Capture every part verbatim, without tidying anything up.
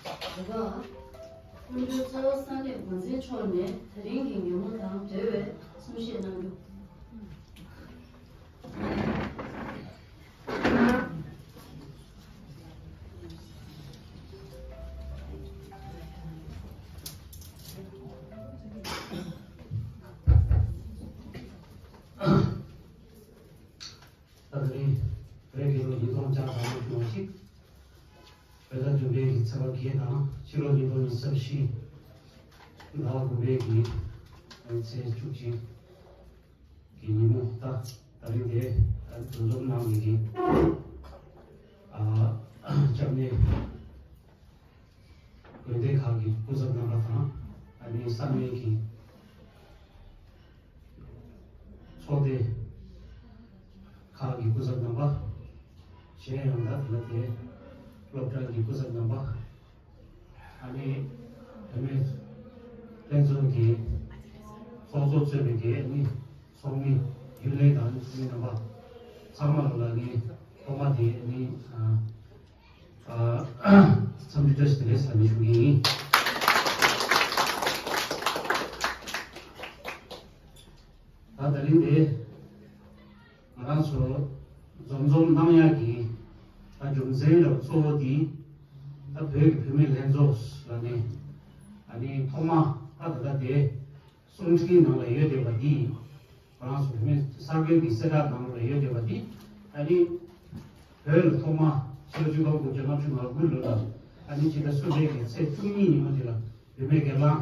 དྲི་བ། སྐུ་མགྲོན་གཙོ་བོ་ས་གནས་འགོ་འཛིན་མཆོག་ནས་ད་རིང་གི་ཉིན་མོ་དང་འབྲེལ་བའི་གསུང་བཤད་གནང་རྒྱུ། ད་ད་རིང་བོད་རྒྱལ་ལོ་ཉིས་སྟོང་བརྒྱ་དང་ལྔ་བཅུ་ང་གཅིག་བོད་ཟླ་བདུན་པའི་གི་ཚེས་པ་བརྒྱད་དང་ཕྱི་ལོ་ཉིས་སྟོང་ཉི་ཤུ་རྩ་བཞི་ཟླ་བ་དགུ་པའི་གི་ཚེས་བཅུ་གཅིག་གི་ཉིན་མོ། ད་ད་རིང་དེ་འདུ་འཛོམས་གནང་མཁན་གྱི་ཨ་སྐྱབས་གནས་དགོན་སྡེ་ཁག་གི་སྐུ་ཚབ་རྣམ་པ་དང་། ཨ་ནི་ས་གནས་ཀྱི་ཚོགས་སྡེ་ཁག་གི་སྐུ་ཚབ་རྣམ་པ། གཞན་ཡང་ད་དེ་ལ་དེ་སློབ་གྲྭ་གི་སྐུ་ཚབ་རྣམ་པ། ཨ་ནི་བུད་མེད་ལྷན་ཚོགས་ཀྱི་ཚོགས་གཙོ་གཙོས་པའི་གི་ཨ་ནི་ཚོགས་མི་རྒྱུན་ལས་དང་ཚོགས་མི་རྣམ་པ་ཚང་མ་ལ་ཨ་ནི་ཐོག་མ་དེ་ཨ་ནི་ཨ་ཨ་འཚམས་འདྲི་བཀྲ་ཤིས་བདེ་ལེགས་ཟེར་ནས་ཞུ་གི་ཡིན། ད་ད་རིང་དེ་ང་རང་ཚོ་འཛོམས་འཛོམས་གནང་ཡག་གི་ད་རྒྱུ་མཚན་ར་གཙོ་བོ་དེ་ད་བོད་ཀྱི་བུད་མེད་ལྷན་ཚོགས་ལ་ནས་ཨ་ནི་ཐོག་མ་ད་ད་ལྟ་དེ་གསུང་འཕྲིན་ནང་ལ་ཡོད་བསྡད་པ་འདི། ང་རང་ཚོ་བུད་མེད་གསར་འགོད་ཀྱི་གསལ་བསྒྲགས་ནང་ལ་ཡོད་བསྡད་པ་འདི། ཨ་ནི་བོད་ལ་ཐོག་མ་ཕྱི་ལོ་ཆིག་སྟོང་དགུ་བརྒྱ་ལྔ་བཅུ་ང་དགུ་ལོ་ལ་ཨ་ནི་ཕྱི་ཟླ་གསུམ་པའི་གི་ཚེས་བཅུ་གཉིས་ཉིན་མོ་དེ་ལ་བུད་མེད་སྒེར་ལངས་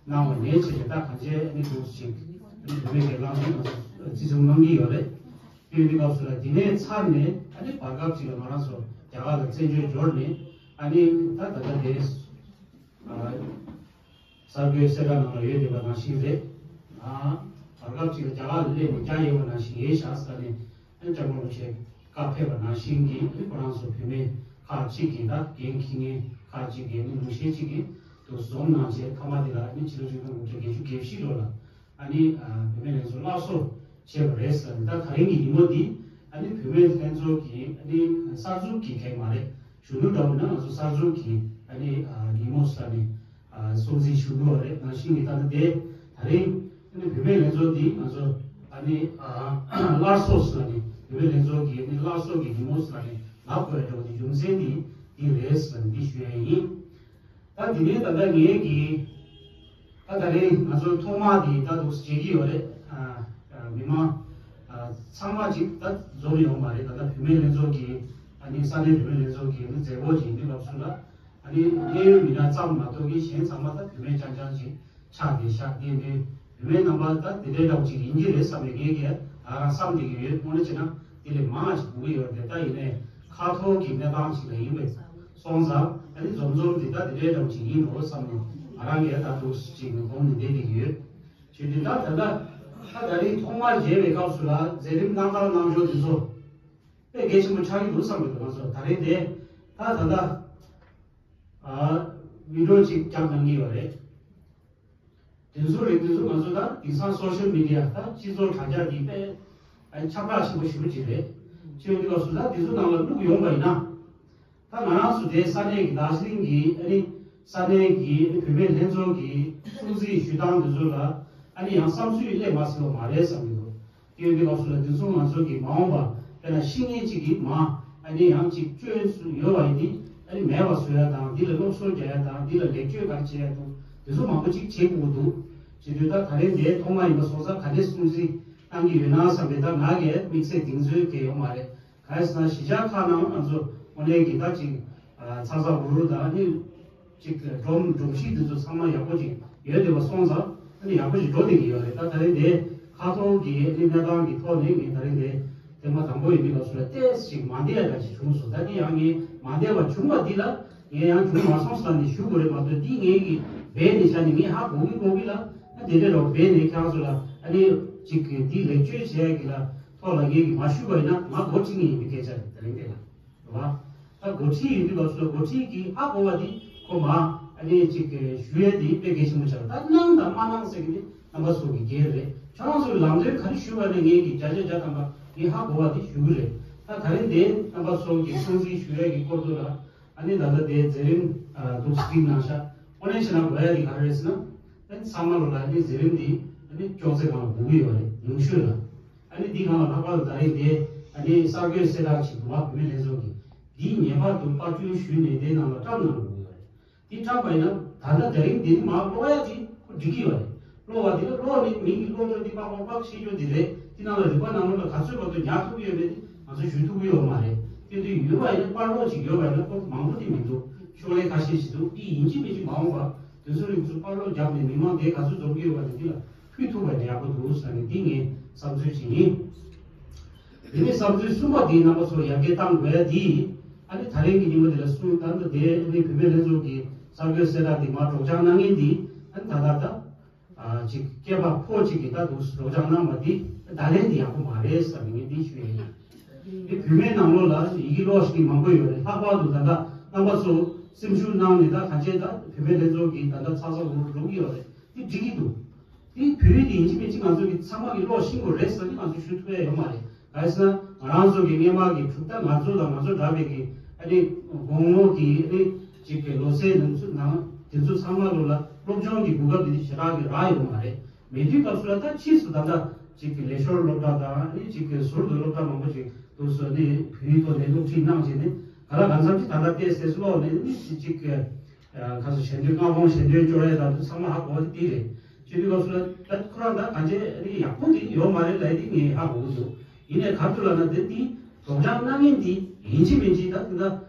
གནང་བ་ནས་བྱས་ཏེ་ད་གང་ཅི་ཨ་ནི་འདུག་ཅིག་ཨ་ནི་བུད་མེད་སྒེར་ལངས་ནས་ང་ཚོ་བརྩི་སྲུང་གནང་གི་ཡོད་རེད། དེ་ཡིན་དུས་སྐབས་སུ་ལ་འདི་ནས་ཚར་ནས་ཨ་ནི་བར་སྐབས་ཅིག་ལ་ང་རང་ཚོ་རྒྱ་གར་ལ་བཙན་བྱོལ་འབྱོར་ནས་ཨ་ནི་ད་ད་ལྟ་དེ་ཨ་གསར་འགོད་གསལ་བསྒྲགས་ནང་ལ་ཡོད་བསྡད་པ་ནང་བཞིན་རེད། ཨ་བར་སྐབས་ཅིག་ལ་རྒྱ་གར་ལ་སླེབས་ནས་བསྐྱངས་ཡོད་པ་ནང་བཞིན་ཡིན་ཤག་ཟེར་ནས་ཨ་ནི་ལྕམ་མོ་རིན་པོ་ཆེ་བཀའ་ཕེབས་པ་ནང་བཞིན་གྱི་ཨ་ནི་ཁོ་རང་ཚོ་བུད་མེད་ཁག་ཅིག་གིས་ད་འགན་འཁྱེར་མཁན་ཁག་ཅིག་གིས་ཨ་ནི་ལུང་ཤེད་ཅིག་གིས་དུ་འཛོམས་གནང་བྱས་མཐའ་མ་དེ་ལ་ཨ་ནི་ཕྱི་ལོ་ཆིག་སྟོང་དགུ་བརྒྱ་བརྒྱད་ཅུ་གྱ་བཞི་ལོ་ལ་ཨ་ནི་ཨ་བུད་མེད་ལྷན་ཚོགས་སླར་གསོ་བྱས་པ་རེད་ཟེར་ནས། ད་ད་རིང་གི་ཉིན་མོ་འདི་ཨ་ནི་བུད་མེད་ལྷན་ཚོགས་ཀྱི་ཨ་ནི་གསར་འཛུགས་ཀྱི་གེགས་མ་རེད། གཞོན་ནུ་འདྲ་བོ་ན་ང་ཚོ་གསར་འཛུགས་ཀྱི་ཨ་ནི་ཨ་ཉིན་མོ་ཟེར་ནས་ཨ་སྲུང་བརྩི་ཞུ་དགོས་པ་རེད། ནང་བཞིན་གྱི་ད་ལྟ་དེ་ད་རིང་ཨ་ནི་བུད་མེད་ལྷན་ཚོགས་འདི་ང་ཚོ་ཨ་ནི་ཨ་སླར་གསོ་ཟེར་ནས་བུད་མེད་ལྷན་ཚོགས་ཀྱི་ཨ་ནི་སླར་གསོ་གི་ཉིན་མོ་ཟེར་ནས་ལབ་དགོས་འགྲོ་བའི་རྒྱུ་མཚན་འདི་འདི་རེད་ཟེར་ནས་འདི་ཞུ་ཡ་ཡིན། ད་དེ་ནས་ད་ལྟ་ངས་ཀྱིས་ད་ད་རེས་ང་ཚོ་ཐོག་མ་དེ་ད་འདུག་བྱེད་ཀྱི་ཡོད་རེད། ཨ་ཨ་མི་མང་ཨ་ཚང་མ་ཅིག་ད་འཛོམས་ཡོང་མ་རེད། ད་ལྟ་བུད་མེད་ལྷན་ཚོགས་ཀྱི་ཨ་ནི་ས་གནས་བུད་མེད་ལྷན་ཚོགས་ཀྱི་ཨ་ནི་མཛད་སྒོ་ཅིག་ཡིན་དུས་སྐབས་སུ་ལ་ཨ་ནི་གནད་ཡོད་མི་སྣ་ཙམ་མ་གཏོགས་ཀྱི་གཞན་ཚང་མ་ད་བུད་མེད་རྐྱང་རྐྱང་ཅིག་ཆགས་བསྡད་ཤག་དེ་འདྲའི་བུད་མེད་རྣམ་པ་ད་དེ་འདྲའི་འདྲ་བོ་ཅིག་ཡིན་གྱི་རེད་བསམ་ནས་ངས་ཀྱང་ང་རང་བསམ་བསྡད་ཀྱི་ཡོད། དངོས་གནས་བྱས་ན་དེ་ལས་མང་བ་ཞིག་དགོས་ཀྱི་ཡོད་རེད། ད་ཡིན་ནའི་ཁ་ཐོར་གྱི་གནས་སྟངས་ཤིག་ལ་ཡིན་པས་སོང་ཙང་ཨ་ནི་འཛོམས་འཛོམས་འདི་ད་དེ་འདྲའི་འདྲ་བོ་ཅིག་ཡིན་འགྲོ་བསམ་ནས་ང་རང་གིས་ད་འདུག་ཅིག་ནས་གོང་ནས་བསྡད་བསྡད་ཀྱི་ཡོད། བྱས་དུས་ད་ད་ལྟ་ད་ད་རིང་ཐོག་མར་མཇལ་བའི་སྐབས་སུ་ལ་མཛད་རིམ་གནང་སྟངས་གནང་ཕྱོགས་འདི་ཚོ་དཔེ་གལ་ཆེན་པོ་ཆགས་ཀྱི་འདུག་བསམ་གྱི་འདུག་ང་ཚོ་ད་རེས་དེ་ད་ད་ལྟ་ཨ་བི་ཌི་ཡོ་ཅིག་བརྒྱབ་གནང་གི་ཡོད་རེད། དེ་ཚོ་རེད། དེ་ཚོ་ང་ཚོ་ད་དེང་སང་སོ་ཤལ་མི་ཌི་ཡ་ད་སྤྱི་ཚོགས་དྲ་རྒྱ་འདི་དཔེ་ཨ་ཁྱབ་བསྒྲགས་ཆེན་པོ་ཞེ་པོ་ཅིག་རེད། བྱས་ཡོང་དུས་སྐབས་སུ་ད་དེ་ཚོ་ནང་ལ་བླུགས་ཡོང་བ་ཡིན་ན། ད་ང་རང་ཚོ་དེ་ས་གནས་ཀྱི་དར་ཇི་ལིང་གི་ཨ་ནི་ས་གནས་ཀྱི་ཨ་ནི་བུད་མེད་ལྷན་ཚོགས་ཀྱི་སྲུང་བརྩི་ཞུ་སྟངས་དེ་ཚོ་ལ་ཨ་ནི་ཡང་བསམ་ཚུལ་སླེབས་མ་སྲིད་པ་མ་རེད་བསམ་གྱི་འདུག་དེ་ཡོད་དུས་སྐབས་སུ་ལ་དེ་ཚོ་ང་ཚོ་གི་མ་འོངས་པ་དཔེར་ན་ཤི་ངེས་ཅིག་གི་མ་ཨ་ནི་ཡང་ཅིག་བཅོས་སུ་ཡོད་པ་ཡིན་དེ་ཨ་ནི་མེད་པ་བཟོ་ཡ་དང་འདི་ལ་སློབ་གསོ་རྒྱག་ཡ་དང་འདི་ལ་ལེགས་བཅོས་ག་རེ་བྱེད་ཡ་དང་དེ་ཚོ་མང་པོ་ཅིག་བྱེད་དགོས་འདུག་བྱེད་དུས་ད་ད་རེས་འདིའི་ཐོག་མ་ཡིན་པ་སོང་ཙང་ག་འདྲས་སྲུང་བརྩི་གནང་གི་ཡོད་ན་བསམ་པའི་ད་ང་གིས་དམིགས་བསལ་གདེང་ཚོད་དེ་ཡོད་མ་རེད། ག་རེ་ཟེར་ན་གཞིས་ཆགས་ཁག་ནང་ང་ཚོ་དངོས་གནས་ཀྱི་ད་ཅིག་ཨ་ཚ་ཚ་འུར་འུར་དང་ཨ་ནི་ཅིག་སྒྲོམ་སྒྲོམ་གཞི་འདི་ཚོ་ཚང་མ་ཡག་པོ་ཅིག་ཡོད་བསྡད་པ་སོང་ཙང་ཨ་ནི་ཡག་པོ་ཅིག་འགྲོ་བསྡད་ཀྱི་ཡོད་རེད། ད་ད་རེས་འདི་ཁ་ཐོར་གྱི་ཨ་ནི་གནས་སྟངས་ཀྱི་ཐོག་ནས་ངས་ད་རེས་འདི་ཐེངས་མ་དང་པོ་ཡིན་དུས་སྐབས་སུ་ལ་ཏོག་ཙམ་ཅིག་མ་བདེ་བ་འདྲ་ཞིག་བྱུང་སོང་། ད་འདི་ཡང་ངས་མ་བདེ་བ་བྱུང་བ་འདི་ལ་ངས་ཡང་བྱུང་མ་སོང་ཟེར་ནས་ཞུ་དགོས་རེད་མ་གཏོགས་འདི་ངས་ཀྱི་སྦས་ནས་བཞག་ནས་ངས་ཧ་གོ་གི་གོ་གི་ལ་ཨ་དེ་འདྲས་རོགས་སྦས་ནས་ཁྱེད་རང་ཚོ་ལ་ཨ་ནི་ཅིག་འདི་ལེགས་བཅོས་བྱས་ཀྱི་ལ་ཐོག་ལ་ངས་ཀྱི་མ་ཞུས་པ་ཡིན་ན་ང་འགོ་ཁྲིད་མཁན་ཡིན་པའི་སྐད་ཆ་རེད། ད་རིང་འདི་ལ། རེད་བ། ད་འགོ་ཁྲིད་ཡིན་དུས་སྐབས་སུ་འགོ་ཁྲིད་ཀྱིས་ཧ་གོ་བ་འདི་ཁོ་མ་ཨ་ནི་ཅིག་ཞུ་ཡས་འདི་དཔེ་གལ་ཆེན་པོ་ཆགས། ད་གནང་དང་མ་གནང་ཟེར་གྱི་འདི་རྣམ་པ་ཚོ་གི་འགན་རེད། ཁྱོད་རང་ཚོའི་ལམ་སྟོན་ག་རེ་ཞུ་བ་ནི་ངས་ཀྱི་བརྒྱ་ཆ་བརྒྱ་ཐམ་པ་ངས་ཧ་གོ་བ་འདི་ཞུ་གི་རེད། ད་ད་རིང་འདི་རྣམ་པ་ཚོ་གི་སྲུང་བརྩི་ཞུ་ཡས་ཀྱི་སྐོར་དུ་ལ་ ཨ་ནི་ད་ལྟ་དེ་མཛད་རིམ་ཨ་འདུག་སེ་སྒྲིག་གནང་ཤག་ཨོ་ནས་ཕྱི་ནང་གོ་ཡ་དེ་ག་རེ་རེད་ཟེར་ན། ཨ་ནི་ཚང་མ་ལོ་ལ་ཨ་ནི་མཛད་རིམ་འདི་ཨ་ནི་ཅོག་ཙེ་སྒང་ལ་སྒུག་གི་ཡོད་རེད། ཉུང་ཤོས་ལ། ཨ་ནི་འདི་སྒང་ལ་ལྷག་པར་དུ་ད་རེས་དེ་ཨ་ནི་གསར་འགོད་གསལ་བསྒྲགས་ཅིག་འདུག་བ། བུད་མེད་ལྷན་ཚོགས་ཀྱིས་འདི་ངེས་པར་དུ་པར་སྐྲུན་ཞུས་ནས་དེ་ནང་ལ་བཀྲམ་གནང་དགོས་ཡོད་རེད། འདི་བཀྲམ་པ་ཡིན་ན་ད་ལྟ་དེ་རིང་འདི་ནི་མར་ཀློག་ཡ་དེ་ཁོ་འགྲིག་གི་ཡོད་རེད། ཀློག་པ་དེ་ལ་ཀློག་ནས་མིང་གི་ཀློག་ཕྱོགས་འདི་པག་པག་པག་ཤེས་རྒྱུ་འདི་རེད། འདི་ནང་ལ་རིག་པ་ནང་ལོགས་ལ་ག་ཚོད་བར་དུ་ཉར་ཐུབ་ཀྱི་ཡོད་མེད་དེ་ང་ཚོ་ཞུ་ཐུབ་ཀྱི་ཡོད་མ་རེད། དེ་དུས་ཡོད་པ་ཡིན་ན་པར་ཀློག་ཅིག་ཡོད་པ་ཡིན་ན་ཁོ་མང་པོ་དེ་མི་འདུག་ཤོག་ལྷེ་ཁ་ཤས་ཤིག་འདུག་འདི་ཡིན་གཅིག་མིན་གཅིག་མ་འོངས་པ་དེ་ཚོ་རིགས་ཚོ་པར་ཀློག་བརྒྱབ་ནས་མི་མང་དེ་ག་ཚོད་འཛོམས་ཀྱི་ཡོད་པ་དེ་འདི་ལ་ཕུལ་ཐུབ་པ་ཡིན་ན་ཡག་པོ་འདུག་ཟེར་ནས་འདི་ངའི་བསམ་ཚུལ་ཅིག་ཡིན། དེ་ནས་བསམ་ཚུལ་གསུམ་པ་དེའི་རྣམ་པ་ཚོ་ཡར་རྒྱས་གཏང་དགོས་ཡ་དེ། ཨ་ནི་ད་རིང་གི་ཉིན་མོ་དེ་ལ་གསུང་ད་ལྟ་དེ་ཨ་ནི་བུད་མེད་ལྷན་ཚོགས་ཀྱི་གསར་འགོད་གསལ་བསྒྲགས་དེ་མར་སྒྲོག་སྦྱང་གནང་མཁན་དེ་ཨ་ནི་ད་ལྟ་ད་ཨ་ཅིག་སྐྱེས་པ་ཕོ་གཅིག་གིས་ད་དུང་སྒྲོག་སྦྱང་གནང་བ་དེ་བརྡ་ལན་དེ་ཡག་པོ་མ་རེད་བསམ་ངས་འདི་ཞུ་ཡ་ཡིན། དེ་བུད་མེད་ནང་ལོགས་ལ་ཡི་གེ་ཀློག་ཤེས་མཁན་མང་པོ་ཡོད་རེད། ལྷག་པར་དུ་ད་ལྟ་རྣམ་པ་ཚོ་སེམས་ཤུགས་གནང་ནས་ད་གང་ཅི་ད་བུད་མེད་ལྷན་ཚོགས་ཀྱི་ད་ལྟ་ཚ་ཚ་འུར་འུར་འགྲོ་གི་ཡོད་རེད། དེ་འགྲིག་གི་འདུག་དེ་བོད་ཡིག་དེ་ཡིན་གཅིག་མིན་གཅིག་ང་ཚོ་གི་ཚང་མ་གི་ཀློག་ཤེས་དགོས་རེད་ཟེར་ནས་ང་ཚོ་ཞུ་ཐུབ་ཡ་ཡོད་མ་རེད། ག་རེ་ཟེར་ན་ང་རང་ཚོ་གི་སྔས་མ་གི་གྲུབ་མཐའ་ང་ཚོ་དང་ང་ཚོ་འདྲ་བའི་གི་ཨ་ནི་དགོང་མོ་གི་ཨ་ནི་གཅིག་གི་ལོ་ཚད་ནང་ཚོ་ནང་དེ་ཚོ་ཚང་མ་ལོ་ལ་སློབ་སྦྱོང་གི་གོ་སྐབས་དེ་ཞེ་དྲག་གི་རག་ཡོད་མ་རེད། མེད་དུས་སྐབས་སུ་ལ་ད་ཕྱིས་སུ་ད་ལྟ་གཅིག་གི་ལས་ཞོར་སློབ་གྲྭ་དང་ཨ་ནི་གཅིག་གི་ཟུར་དུ་སློབ་གྲྭ་མང་པོ་ཞིག་འདུག་སོ་ནི་བོད་ཡིག་ཐོག་ནས་སློབ་ཁྲིད་གནང་བྱས་ནས་ག་ལ་གང་འཚམ་ཅིག་ད་ལྟ་ཏོག་ཙམ་ཀློག་ནས་ཨ་ནི་གཅིག་གི་ཁ་སང་ཞལ་འདོན་སྔ་དགོང་ཞལ་འདོན་སྐྱོར་ཡས་དང་དུ་ཚང་མ་ཧ་གོ་བ་དེ་རེད། བྱེད་དུས་སྐབས་སུ་ལ་ད་ཁོ་རང་ད་གང་ཅི་རིགས་ཡག་པོ་དེ་ཡོད་མ་རེད་ལབ་དེ་ངས་ཧ་གོ་གི་འདུག་ཡིན་ནའི་ག་རེ་ལབ་ན་དེ་དེ་སྒྲོག་སྦྱང་གནང་མཁན་དེ་ཡིན་གཅིག་མིན་གཅིག་ད་དེ་ད་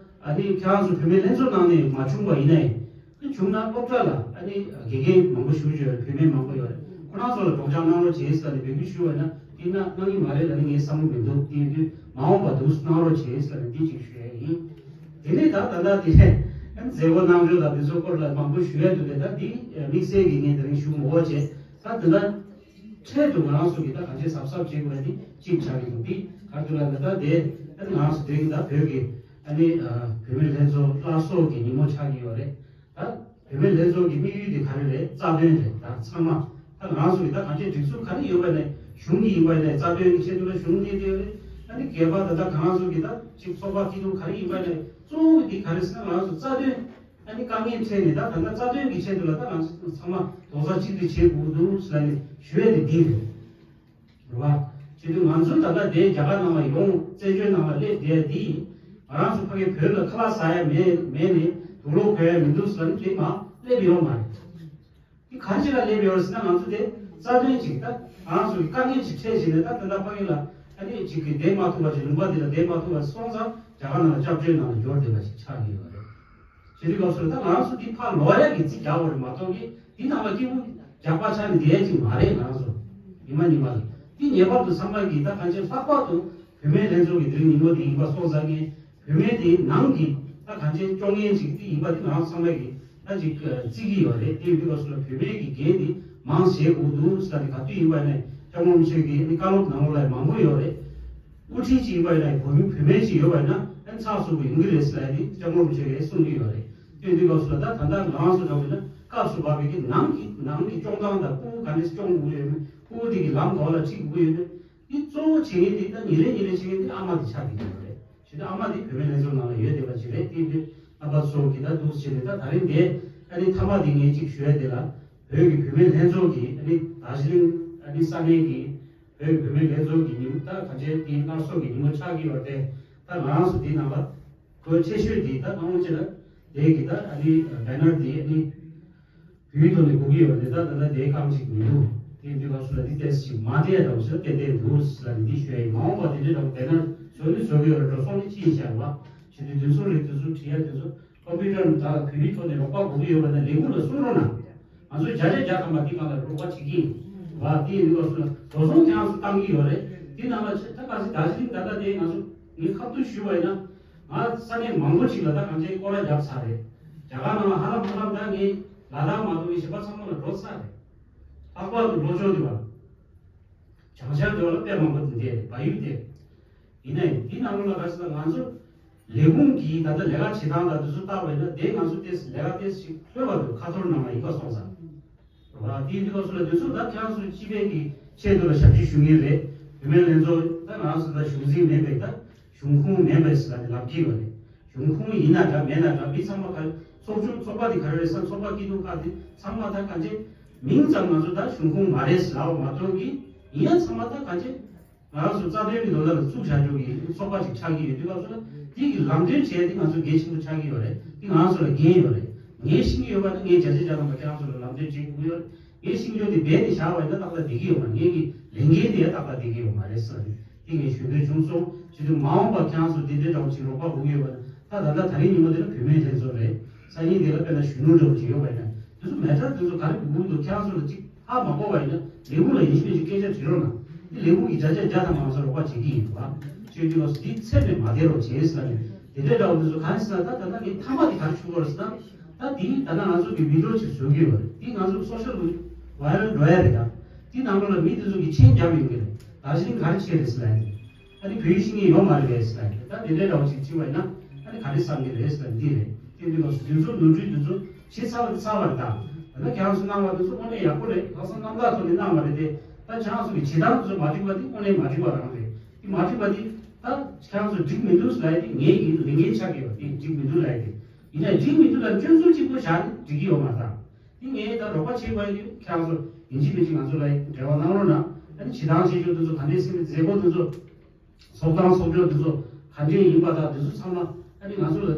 ཨ་ནི་ཁྱེད་རང་ཚོ་བུད་མེད་ལྷན་ཚོགས་ནང་ནས་མ་བྱུང་བ་ཡིན་ནའི་ད་བྱུང་ན་སློབ་གྲྭ་ལ་ཨ་ནི་དགེ་རྒན་མང་པོ་ཞུ་རྒྱུ་ཡོད་རེད། བུད་མེད་མང་པོ་ཡོད་རེད། ཁོ་རང་ཚོ་ལ་སྒྲོག་སྦྱང་གནང་རོགས་བྱེད་ཟེར་ནས་འབོད་སྐུལ་ཞུ་བ་ཡིན་ན་དེ་ན་གནང་གི་མ་རེད་ལབ་ནས་ངས་བསམ་བློ་མི་འདུག་དེ་ཡིན་དུས་མ་འོངས་པ་འདུག་གནང་རོགས་བྱེད་ཟེར་ནས་འདི་གཅིག་ཞུ་ཡ་ཡིན། དེ་ནས་ད་ད་ལྟ་དེ་མཛད་སྒོ་གནང་ཕྱོགས་དང་དེ་ཚོ་སྐོར་ལ་མང་པོ་ཞུ་ཡ་འདུག་པས་ད་འདི་དམིགས་བསལ་གྱི་ངས་དེ་རིང་ཞུ་མི་དགོས་བྱས། ད་དེ་ལ་འཕྲལ་དུ་ང་རང་ཚོ་གི་ད་གང་ཅི་གཟབ་གཟབ་བྱེད་དགོས་པ་འདི་གཅིག་ཆགས་ཀྱི་འདུག་འདི་ག་རེ་འདུག་ལབ་ན་ད་དེ་ད་ང་རང་ཚོ་དེ་རིང་ད་བོད་ཀྱི་ཨ་ནི་བུད་མེད་ལྷན་ཚོགས་སླར་གསོ་གི་ཉིན་མོ་ཆགས་ཀྱི་ཡོད་རེད། ད་བུད་མེད་ལྷན་ཚོགས་ཀྱི་དམིགས་ཡུལ་དེ་ག་རེ་རེད། རྩ་དོན་རེད། ད་ཚང་མ་ད་ང་རང་ཚོ་གི་ད་གང་ཅི་སྒྲིག་འཛུགས་ག་རེ་ཡོད་པ་ནས་གཞུང་གི་ཡིན་པ་ནས་རྩ་དོན་གྱི་ཆེད་དུ་ལ་གཞུང་གནས་དེ་རེད། ཨ་ནི་སྒེར་པ་ད་ལྟ་ང་རང་ཚོ་གི་ད་གཅིག་ཚོགས་པ་སྐྱིད་སྡུག་ག་རེ་ཡིན་པ་ནས་གཙོ་བོ་དེ་ག་རེ་ཟེར་ན་ང་རང་ཚོ་རྩ་དོན་ཨ་ནི་དཀའ་ངལ་འཕྲད་ནས་ད་ད་ལྟ་རྩ་དོན་གྱི་ཆེད་དུ་ལ་ད་ང་ཚོ་ཚང་མ་རྡོག་རྩ་གཅིག་སྒྲིལ་བྱེད་དགོས་འདུག་ཟེར་ནས་ཞུ་ཡས་དེ་འདི་རེད། རེད་བ། བྱེད་དུས་ང་ཚོ་ད་ལྟ་དེ་རྒྱ་གར་ནང་ལ་ཡོང་བཙན་བྱོལ་ནང་ལ་སླེབས་བསྡད་དེ་ང་རང་ཚོ་ཕ་གི་བོད་ལ་ཁ་ལག་ཟ་ཡ་མེད་མེད་ནས་དུག་ལོག་གོན་ཡ་མི་འདུག་ཟེར་ནས་དེ་མ་སླེབས་ཡོད་མ་རེད། དེ་ག་རེ་བྱས་ལ་སླེབས་ཡོད་ཟེར་ན་ང་ཚོ་དེ་རྩ་དོན་ཅིག་ད་ང་རང་ཚོ་གི་དཀའ་ངལ་ཅིག་འཕྲད་བྱས་ནས་ད་དེ་འདྲ་ཕ་གི་ལ་ཨ་ནི་ཅིག་གི་བསྡད་མ་ཐུབ་པ་ཅིག་ལུང་པ་འདི་ལ་བསྡད་མ་ཐུབ་པ་སོང་ཙང་རྒྱ་གར་ནང་ལ་སྐྱབས་བཅོལ་ནང་ལ་འབྱོར་བསྡད་པ་ཞིག་ཆགས་ཀྱི་ཡོད་རེད། བྱེད་དུས་སྐབས་སུ་ད་ང་རང་ཚོ་འདི་ཕར་ལོག་ཡ་གི་རྩིས་རྒྱག་དགོས་རེད་མ་གཏོགས་ཀྱི་འདི་ནང་ལ་སྐྱིད་པོ་རྒྱག་པ་ཆགས་ནས་བསྡད་ཡ་ཅིག་མ་རེད། ང་རང་ཚོ་ཉི་མ་ཉི་མ་གི་འདི་ངེས་པར་དུ་ཚང་མ་གིས་ད་གང་ཅི་ལྷག་པར་དུ་བུད་མེད་ལྷན་ཚོགས་ཀྱི་དེ་རིང་ཉིན་མོ་འདི་ཡིན་པ་སོང་ཙང་ངས་བུད་མེད་དེ་ནང་གི་ད་གང་ཅི་སྐྱོང་མཁན་ཅིག་འདི་ཡིན་པ་འདི་ང་རང་ཚང་མ་གིས་ད་ཅིག་བརྩི་གི་ཡོད་རེད། དེ་ཡིན་དུས་སྐབས་སུ་ལ་བུད་མེད་ཀྱི་འགན་འདི་མང་བྱེད་དགོས་འདུག་ཟེར་ཏེ་ག་དུས་ཡིན་པ་ནས་སྐྱབས་མགོན་རིན་པོ་ཆེ་གི་ནི་བཀའ་སློབ་ནང་ལོགས་ལ་མང་པོ་ཡོད་རེད། དབུ་ཁྲིད་ཅིག་ཡིན་པ་ཡིན་ན་བུད་མེད་བུད་མེད་ཅིག་ཡོད་པ་ཡིན་ན་ཨ་ནི་ཚགས་ཚུད་པོ་ཡོང་གི་རེད་ཟེར་ལབ་ཡ་དེ་སྐྱབས་མགོན་རིན་པོ་ཆེ་གིས་གསུང་གི་ཡོད་རེད། དེ་དུས་སྐབས་སུ་ལ་ད་ད་ལྟ་ང་རང་ཚོ་འདྲ་བོ་ཡིན་ན་སྐབས་སུ་བབས་པའི་གི་ནང་གི་ནང་གི་སྐྱོང་སྟངས་དང་ཕྲུ་གུ་ག་འདྲས་སྐྱོང་དགོས་ཡོད་མེད་ཕྲུ་གུ་དེ་གི་ལམ་ག་བ་ལ་ཁྲིད་དགོས་ཡོད་མེད་དེ་གཙོ་བོ་བྱེད་མཁན་དེ་ད་ཉིན་རེ་ཉིན་རེ་བྱེད་མཁན་དེ་ཨ་མ་དེ་ཆགས་བསྡད་ཀྱི་ཡོད་རེད། བྱས་ཙང་ཨ་མ་དེ་བུད་མེད་ལྷན་ཚོགས་ནང་ལ་ཡོད་བསྡད་པ་ཅིག་རེད། དེ་དུས་རྣམ་པ་ཚོ་གི་ད་འདུག་བྱས་ནས་ད་ད་རིང་དེ་ཨ་ནི་མཐའ་མ་དེ་ངས་ཅིག་ཞུ་ཡ་དེ་ལ་བོད་ཀྱི་བུད་མེད་ལྷན་ཚོགས་ཀྱི་ཨ་ནི་དར་ཇི་ལིང་ཨ་ནི་ས་གནས་ཀྱི་བོད་བུད་མེད་ལྷན་ཚོགས་ཀྱི་ཉིན་མོ་ད་ག་ཚོད་དེ་སླར་གསོ་གི་ཉིན་མོ་ཆགས་ཀྱི་ཡོད་རེད། ད་ང་རང་ཚོ་དེའི་ནང་ལ་གོ་ཆེ་ཤོས་དེ་ད་སྣང་བ་ཅི་ལ་དེ་གི་ད་ཨ་ནི་བེ་ནར་དེ་ཨ་ནི་བོད་ཡིག་ཐོག་ནས་དགོས་ཀྱི་ཡོད་རེད། ད་ད་ལྟ་དེ་གང་ཞིག་མི་འདུག་དེ་འདི་ག་སུ་ལ་འདི་ཏོག་ཙམ་ཞིག་མ་བསྡད་དང་ཟེར་ཏན་ཏན་འདུག་ཟེར་ལ་འདི་ཞུ་ཡ་ཡིན། མ་འོངས་པ་དེ་འདྲའི་ལ་བེ་ནར་བཟོ་ནི་བཟོ་གི་ཡོད་རེད། འགྲོ་སོང་ནི་ཅི་ཡིན་ཤག་བ་ཞེས་དུས་དེ་ཚོ་རེད། དེ་ཚོ་བྲིས་ཡ་དེ་ཚོ་ཀོམ་པུ་ཊར་ནང་ད་བོད་ཡིག་ཐོག་ནས་རོགས་པ་དགོས་ཀྱི་ཡོད་པ་ན་ལས་ཁུངས་ལ་གསུང་རོགས་གནང་། ང་ཚོ་བརྒྱ་ཆ་བརྒྱ་ཐམ་པ་འདི་སྒང་ལ་རོགས་པ་བྱེད་ཀྱི་ཡིན་བ། དེ་ཡིན་དུས་སྐབས་སུ་ལ་འགྲོ་སོང་ཁྱེད་རང་ཚོ་བཏང་གི་ཡོད་རེད། དེ་ནང་ལ་ཆ་ད་ག་ཚོད་ད་ཅི་རིང་ད་ལྟ་དེ་ང་ཚོ་ངས་ཁ་ཐུག་ཞུས་པ་ཡིན་ན་ང་ས་གནས་མང་པོ་ཅིག་ལ་ད་གང་ཅིའི་སྐོར་ར་བརྒྱབ་ཚར་རེད། རྒྱ་གར་ནང་ལ་ཧ་ལམ་ཧ་ལམ་ད་ངས་ལ་དྭགས་མ་གཏོགས་ངས་གཞན་པ་ཚང་མ་ལ་འགྲོ་ཚར་རེད། ལྷག་པར་དུ་ལྷོ་ཕྱོགས་འདི་བ་བྱང་ཤར་འདི་བ་ལ་དཔེ་མང་པོ་འདི་འདྲ་རེད། བལ་ཡུལ་དེ། ཡིན་ནའི་འདི་ནང་ལོགས་ལ་ག་ཟེར་ན་ང་ཚོ་ལས་ཁུངས་ཀྱི་ད་ལྟ་ལས་ཀ་བྱེད་སྟངས་དང་དེ་ཚོ་བལྟས་པ་ཡིན་ན་དེ་ང་ཚོ་ཏོག་ཙམ་ལས་ཀ་ཏོག་ཙམ་ཞིག་ལྷོད་པ་འདུག་ཁ་ཐོར་ནང་ལ་ཡིན་པ་སོང་ཙང་། རེད་བ། དེ་ཡིན་དུས་སྐབས་སུ་ལ་དེ་ཚོ་ད་ཁྱེད་རང་ཚོ་སྤྱི་པའི་གི་ཆེད་དུ་ལ་ཞབས་ཕྱི་ཞུ་མཁན་རེད། བུད་མེད་ལྷན་ཚོགས་ད་ང་རང་ཚོ་ད་གཞུང་འཛིན་མིན་པས་ད་གཞུང་ཁུངས་མིན་པས་ཟེར་ལ་དེ་ལབ་ཀྱི་ཡོད་རེད། གཞུང་ཁོངས་ཡིན་ན་འདྲ་མེད་ན་འདྲ། མི་ཚང་མ་ག་ཚོགས་ཆུང་ཚོགས་པ་དེ་ག་རེ་རེད་ཟེར། ཚོགས་པ་སྐྱིད་སྡུག་ཁག་དེ་ཚང་མ་ད་གང་ཅི་མིང་ཙམ་ང་ཚོ་ད་གཞུང་ཁོངས་མ་རེད་ཟེར་ལབ་པ་མ་གཏོགས་ཀྱི་ཡིན་ཡང་ཚང་མ་ད་གང་ཅི་ང་རང་ཚོ་རྩ་དོན་གྱི་དོན་དག་ལ་བཙུགས་བཞག་རྒྱུ་གི་ཚོགས་པ་ཅིག་ཆགས་ཀྱི་ཡོད་དུས་སྐབས་སུ་ལ་དེ་གི་ལམ་སྟོན་བྱས་ཏེ་ང་ཚོ་གལ་ཆེན་པོ་ཆགས་ཀྱི་ཡོད་རེད། དེ་ང་ཚོ་ལ་འགན་ཡོད་རེད། ངས་ཤེས་ཀྱི་ཡོད་པ་ནི་ངས་བརྒྱ་ཆ་བརྒྱ་ཐམ་པ་ཁྱེད་རང་ཚོ་ལ་ལམ་སྟོན་བྱེད་དགོས་ཀྱི་ཡོད་རེད། ངས་ཤེས་ཀྱི་ཡོད་དེ་རྦད་དེ་བཞག་པ་ཡིན་ན་ཏག་ཏག་བསྡད་ཀྱི་ཡོད་མ་རེད། ངས་ཀྱི་ལས་འགན་དེ་ཡང་ཏག་ཏག་བསྡད་ཀྱི་ཡོད་མ་རེད་ཟེར་ནས་དེ་ངས་ཞུ་འདོད་བྱུང་སོང་། བྱེད་དུས་མ་འོངས་པ་ཁྱེད་རང་ཚོ་དེ་འདྲའི་འདྲ་བོ་ཅིག་རོགས་པ་དགོས་ཀྱི་ཡོད་པ་ན། ད་ད་ལྟ་དེ་རིང་ཉིན་མོ་འདི་ལ་བུད་མེད་ལྷན་ཚོགས་རེད། སང་ཉིན་འདི་ལ་དཔེར་ན་གཞོན་ནུ་འདྲ་བོ་ཅིག་ཡོད་པ་ཡིན་ན་དེ་ཚོ་མེ་ཊར་དེ་ཚོ་ག་རེ་དགོས་ཀྱི་འདུག་ཁྱེད་རང་ཚོ་ལ་ཅིག་ཧ་མ་གོ་བ་ཡིན་ན་ལས་ཁུངས་ལ་ཡིན་གཅིག་མིན་གཅིག་སྐད་ཆ་དྲིས་རོགས་གནང་། དེ་ལས་ཁུངས་ཀྱིས་བརྒྱ་ཆ་བརྒྱ་ཐམ་པ་ང་ཚོ་རོགས་པ་བྱེད་ཀྱི་ཡིན་པ། ཆོས་འདི་ལོ་འདི་ཚད་ནས་མ་བསྡད་རོགས་བྱེད་ཟེར་ནས་དེ་འདྲའི་འདྲ་བོ་དེ་ཚོ་གང་ཟེར་ན། ད་ད་ལྟ་ངས་མཐའ་མ་དེ་ག་རེ་ཞུ་དགོས་རེད་ཟེར་ན། ད་དེ་ད་ལྟ་ང་ཚོ་གི་བི་ཌི་ཡོ་ཅིག་བཟོ་གི་ཡོད་རེད། དེ་ང་ཚོ་སོ་ཤལ་ཝའི་རལ་འགྲོ་ཡ་རེད། ད་དེ་ནང་ལོགས་ལ་མི་དེ་ཚོ་གིས་མཆན་རྒྱབ་ཡོང་གི་རེད། དར་ཞིང་ག་རེ་བྱས་རེད་ཟེར་ལབ་ཡ་དེ། ཨ་ནི་བོད་ཡིག་ཤེས་མཁན་ཡོད་མ་རེད་པས་ཟེར་ལབ་ཡ་དེ། ད་དེ་འདྲའི་འདྲ་བོ་ཅིག་བྱས་པ་ཡིན་ན་ཨ་ནི་ག་རེ་བསམ་གི་རེད་ཟེར་ལབ་འདི་རེད། དེ་འདི་ལོ་སུ་དེ་ཚོ་ནོར་འཁྲུལ་དེ་ཚོ་ཞིག་ཚར་བ་དེ་ཚར་བ་རེད། ད་ད་ལྟ་ཁྱེད་རང་ཚོ་གནང་བ་དེ་ཚོ་དངོས་གནས་ཡག་པོ་རེད། ལྷག་བསམ་རྣམ་དག་ཐོག་ནས་གནང་བ་རེད་དེ། ད་ཁྱེད་རང་ཚོ་གི་བྱེད་སྟངས་དེ་ཚོ་མ་འགྲིག་པ་དེ་དངོས་གནས་མ་འགྲིག་པ་རང་རེད། དེ་མ་འགྲིག་པ་དེ་ད་ཁྱེད་རང་ཚོ་འགྲིག་མི་འདུག་ཟེར་ལབ་ཡ་དེ་ངའི་གི་ལས་འགན་ཆགས་ཀྱི་ཡོད་པ་དེ། འགྲིག་མི་འདུག་ལབ་ཡ་དེ་ཡིན་ན་འགྲིག་མི་འདུག་ལབ་སྐྱོན་འཛུགས་གཅིག་པོ་བཞག་ནས་འགྲིག་གི་ཡོད་མ་རེད། ད་དེ་ངས་ད་རོགས་པ་བྱེད་དགོས་ཡ་དེ་ཁྱེད་རང་ཚོ་ཡིན་གཅིག་མིན་གཅིག་ང་ཚོ་ལ་འབྲེལ་བ་གནང་རོགས་གནང་། ཨ་ནི་བྱེད་སྟངས་བྱེད་ཕྱོགས་དེ་ཚོ་ག་འདྲས་ཟེར་ནས་མཛད་སྒོ་དེ་ཚོ་ཚོགས་སྟངས་ཚོགས་ཕྱོགས་དེ་ཚོ་ག་འདྲས་ཡིན་པ་དང་དེ་ཚོ་ཚང་མ་ཨ་ནི་ང་ཚོ་ལ་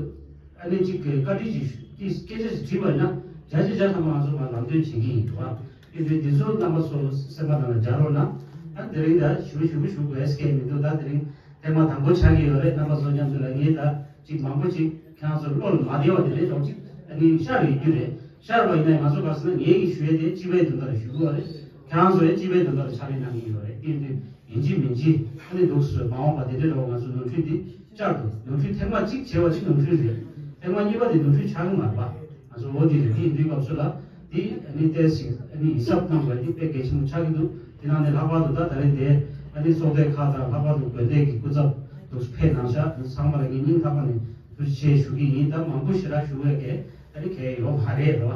ཨ་ནི་གཅིག་གི་བཀའ་འདྲི་ཅིག་ཞུ་དེ་སྐད་ཆ་ཞིག་དྲིས་པ་ཡིན་ན་བརྒྱ་ཆ་བརྒྱ་ཐམ་པ་ང་ཚོ་མར་ལམ་སྟོན་བྱེད་ཀྱི་ཡིན་འདུག་ཨ། དེ་འདྲའི་དེ་ཚོ་རྣམ་པ་ཚོ་སེམས་པ་ནང་ལ་འཇགས་རོགས་གནང་། ཨ་ནི་དེ་རིང་ད་ཞུ་ཞུ་ཞུ་དགོས་སྐད་མི་འདུག་ད་དེ་རིང་ཐེངས་མ་དང་པོ་ཆགས་ཀྱི་ཡོད་རེད། རྣམ་པ་ཚོ་མཉམ་དུ་ལ་ངས་ད་ཅིག་མང་པོ་ཅིག་ཁྱེད་རང་ཚོ་བློ་ལ་མ་བདེ་བ་དེ་འདྲའི་ཅིག་ཨ་ནི་ཤར་ཡོད་རྒྱུ་རེད། ཤར་བ་ཡིན་ན་ང་ཚོ་ག་ཟེར་ན་ངེད་ཀྱིས་ཞུ་ཡས་དེ་སྤྱི་པའི་དོན་དག་ལ་ཞུ་དགོས་པ་རེད། ཁྱེད་རང་ཚོ་ཡང་སྤྱི་པའི་དོན་དག་ལ་ཕྱག་ལས་གནང་གི་ཡོད་རེད། དེ་འདི་ཡིན་གཅིག་མིན་གཅིག་ཨ་ནི་འདུག་སེ་མ་འོངས་པ་དེ་འདྲའི་འདྲ་བོ་ང་ཚོ་ནོར་འཁྲུལ་འདི་བསྐྱར་དུ་ནོར་འཁྲུལ་ཐེངས་མ་གཅིག་བྱས་པ་ཅིག་ནོར་འཁྲུལ་རེད། ཐེངས་མ་གཉིས་པ་དེ་ནོར་འཁྲུལ་ཆགས་ཀྱི་མ་རེད་པ། ང་ཚོ་འོ་དེ་རེད། དེ་ཡིན་དུས་སྐབས་སུ་ལ་དེ་ཨ་ནི་ཏོག་ཙམ་ཨ་ནི་ཡིད་གཟབ་གནང་དགོས་དེ་དཔེ་གལ་ཆེན་པོ་ཆགས་ཀྱི་འདུག་དེ་ནང་ནས་ལྷག་པར་དུ་ད་ད་རེས་དེ་ཨ་ནི་ཚོགས་སྡེ་ཁག་དང་ལྷག་པར་དུ་དགོན་སྡེ་གི་སྐུ་ཚབ་འདུག་སེ་ཕེབས་གནང་ཤག་འདུག་སེ་ཚང་མ་ལ་ངས་སྙིང་ཐག་པ་ནས་ཐུགས་རྗེ་ཆེ་ཞུ་གི་ཡིན། ད་མང་པོ་ཞེ་དྲག་ཞུ་དགོས་ཀྱི་ཨ་ནི་གལ་ཡོད་མ་རེད་རེད་བ།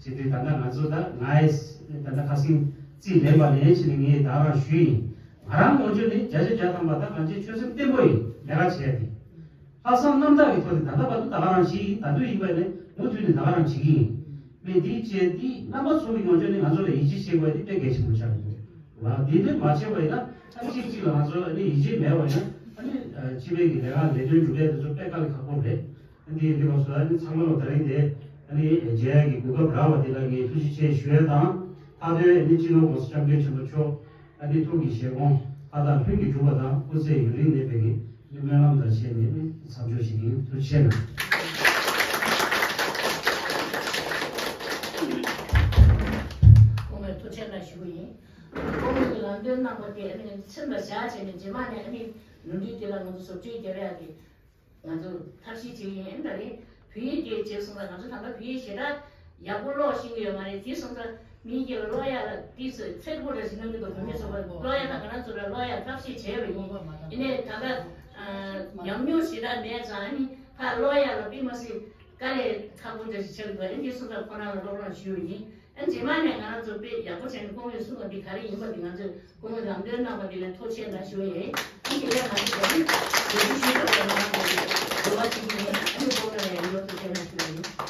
བྱེད་དུས་ད་ལྟ་ང་ཚོ་ད་ང་ཡི་ད་ལྟ་ཁ་སང་རྩིས་ལེན་པ་ནས་ཕྱིན་ནས་ངས་ད་རང་ཞུས་ཡིན། ང་རང་ངོས་ཕྱོགས་ནས་བརྒྱ་ཆ་བརྒྱ་ཐམ་པ་ད་གང་ཅི་ཆོད་སེམས་བརྟན་པོ་ཡིན། ལས་ཀ་བྱས་ཏེ། ལྷག་བསམ་རྣམ་དག་གི་ཐོག་ནས་ད་ལྟ་བར་དུ་ད་ག་རང་བྱས་ཡིན། ད་དུང་ཡིན་པ་ནས་མུ་མཐུད་ནས་ད་ག་རང་བྱེད་ཀྱི་ཡིན། མི་འདིའི་བྱས་འདི་རྣམ་པ་ཚོ་གི་ངོས་ཕྱོགས་ནས་ང་ཚོ་ལ་ཡིད་ཆེས་བྱེད་དགོས་དེ་དཔེ་གལ་ཆེན་པོ་ཆགས་འདུག་བ། དེ་འདྲ་མ་བྱས་པ་ཡིན་ན་ཨ་ནི་གཅིག་གཅིག་ལ་ང་ཚོ་ཨ་ནི་ཡིད་ཆེས་མེད་པ་ཡིན་ན་ཨ་ནི་སྤྱི་པའི་གི་ལས་ཀ་ལས་དོན་སྒྲུབ་ཡས་དེ་ཚོ་དཔེ་དཀའ་ལས་ཁག་པོ་རེད། ཨ་ནི་འདི་འདི་བ་སོ་ཨ་ནི་ཚང་མ་ལ་ད་རིང་དེ་ཨ་ནི་མཇལ་ཡས་ཀྱི་གོ་སྐབས་རག་པ་འདི་ལ་ངས་ཐུགས་རྗེ་ཆེ་ཞུ་ཡས་དང་། མཐའ་དོན་ཨ་ནི་སྤྱི་ནོར་༸གོང་ས་༸སྐྱབས་མགོན་ཆེན་པོ་མཆོག་ཨ་ནི་ཐུགས་ཀྱི་བཞེད་དགོངས་མཐའ་དག་ལྷུན་གྱིས་གྲུབ་པ་དང་སྐུ་ཚེ་ཡུན་རིང་གནས་པའི་གི་སྨོན་ལམ་དང་བཅས་ནས་ཨ་ནི་མཚམས་འཇོག་ཞུ་གི་ཡིན། ཐུགས་རྗེ་ཆེ་གནང་། སྐུ་ངོ་ཐུགས་རྗེ་གནང་ཞུ་གི་ཡིན། སྐུ་ངོ་གི་ལམ་སྟོན་གནང་བ་དེ་ཨ་ནི་སེམས་ལ་བཞག་བྱས་ནས་རྗེས་མ་ནས་ཨ་ནི་ནོར་འཁྲུལ་དེ་ལ་ང་ཚོ་བཟོ་བཅོས་རྒྱབ་ཡག་གི་ང་ཚོ་ཐབས་ཤེས་བྱེད་ཀྱི་ཡིན། ད་རེས་བོད་ཡིག་དེ་བྱས་སོང་ཙང་ང་ཚོ་ད་ལྟ་བོད་ཡིག་ཞེ་དྲག་ཡག་པོ་ཀློག་ཤེས་ཀྱི་ཡོད་མ་རེད། དེ་སོང་ཙང་མི་གི་ཀློག་ཡག་ལ་ཏོག་ཙམ་ཚེར་པོ་འདྲ་ཞིག་གནང་གི་འདུག་བོད་མི་ཚོ་ཀློག་ཡག་དང་ང་རང་ཚོ་ལ་ཀློག་ཡག་ཐབས་ཤེས་བྱས་པ་ཡིན། ཡིན་ནའི་ད་ལྟ་ཉམས་མྱོང་ཞེ་དྲག་མེད་ཙང་ཨ་ནི་ཕར་ཀློག་ཡག་ལ་དཔེ་མ་སྲིད་དཀའ་ལས་ཁག་པོ་འདྲ་ཞིག་ཆགས་ཀྱི་འདུག་ཨ་ནི་དེ་སོང་ཙང་ཁོ་རང་ལ་སློབ་སྦྱོང་ཞུས་པ་ཡིན། ཨ་རྗེས་མ་ནས་ང་རང་ཚོ་དཔེ་ཡག་པོ་བྱས་ནས་སྐུ་ངོས་གསུངས་པ་འདི་ག་རེ་ཡིན་པ་འདི་ང་ཚོས་སྐུ་ངོས་ལམ་སྟོན་གནང་བ་འདི་ལ་ཐུགས་རྗེ་ཆེ་གནང་ཞུ་ཡས་ཡིན། ཨ་ནི་དེ་ལས་ང་ཚོ་རྒྱ་མི་རྒྱ་མི་ཤེས་ཐབས་ལ་ང་རང་ཚོ་འགྱུར་བ་ཅིག་ཡིན། ཨ་ནི་སྐུ་ངོས་ལ་ཡང་ཡོད་ཐུགས་རྗེ་ཆེ་གནང་ཞུ་ཡས་ཡིན།